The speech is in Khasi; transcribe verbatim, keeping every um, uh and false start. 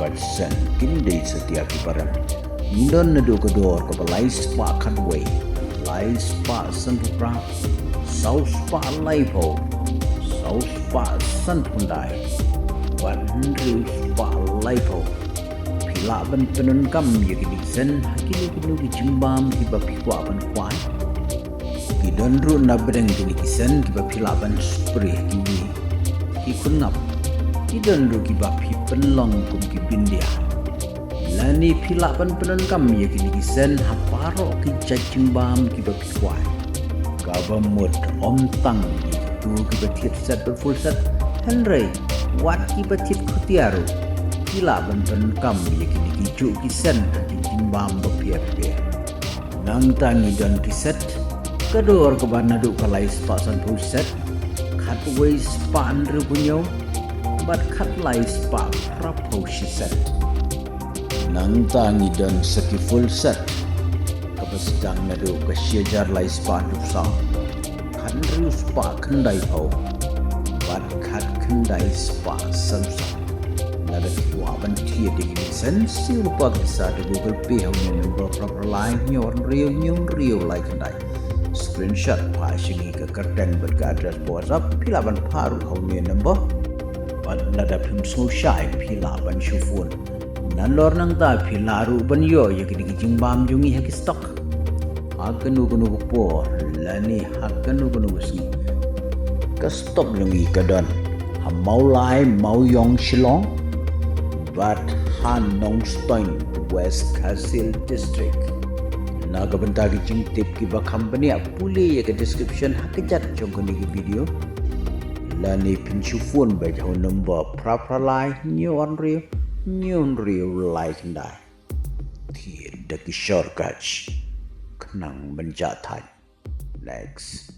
Bad shen kin dei satia ki ba rem. Ngi don naduh ka dor kaba lai spah khatwei, lai spah sanphew phra, saw spah laiphew, saw spah sanphew khyndai, bad hynriew spah laiphew. Phi lah ban pyndonkam ïa kine ki shen ha kino kino ki jingbam kiba phi kwah ban kwah. Ki don ruh na pdeng kine ki shen kiba phi lah ban spray ha kiwei ki khun ngap. Ki don ruh kiba phi pynlong kum ki bindia. Lane phi lah ban pyndonkam ïa kine ki shen ha baroh ki jait jingbam kiba phi kwah. Kaba mut ym tang ïa kito kiba thied set bad full set, hynrei wat kiba thied khutia ruh phi lah ban pyndonkam ïa kine kijuh ki shen ha ki jingbam bapher bapher. Nangta ngi don ki set, ka dor kaba naduh ka lai spah sanphew set, khatwei spah hynriewphew hynñiew, bad khatlai spah phraphew shi set. Nangta ngi don sa ki full set, kaba sdang naduh ka shi hajar lai spah hynriewphew saw, khathynriew spah khyndaiphew, bad khatkhyndai spah sanphew saw. Lada phi kwah ban thied ïa kine ki shen, siew lypa ki sa da Google Pay ha une u number phra phra lai hynñiew ar hynriew hynñiew hynriew lai khyndai. Screenshot phah sha ngi ka kyrteng bad ka address WhatsApp, phi lah ban phah ruh ha une u number. Bad lada phim sngewshai phi lah ban shu phone. Nalor nangta phi lah ruh ban ïoh ïa kine ki jingbam jong ngi ha ki stock ha kano kano ka por lane ha kano kano ka sngi. Ka stock jong ngi ka don ha Mawlai, Mawiong, Shillong, bad ha Nongstoiñ, West Khasi Hills District. Na ka bynta ki jingtip kiba kham bniah, pule ïa ka description ha ka jat jong kane ka video. Lane phin shu phone beit ha u number phra phra lai hynñiew ar hynriew hynñiew hynriew lai khyndai. Thied da ki shortcut khnang ban jah thait. Next.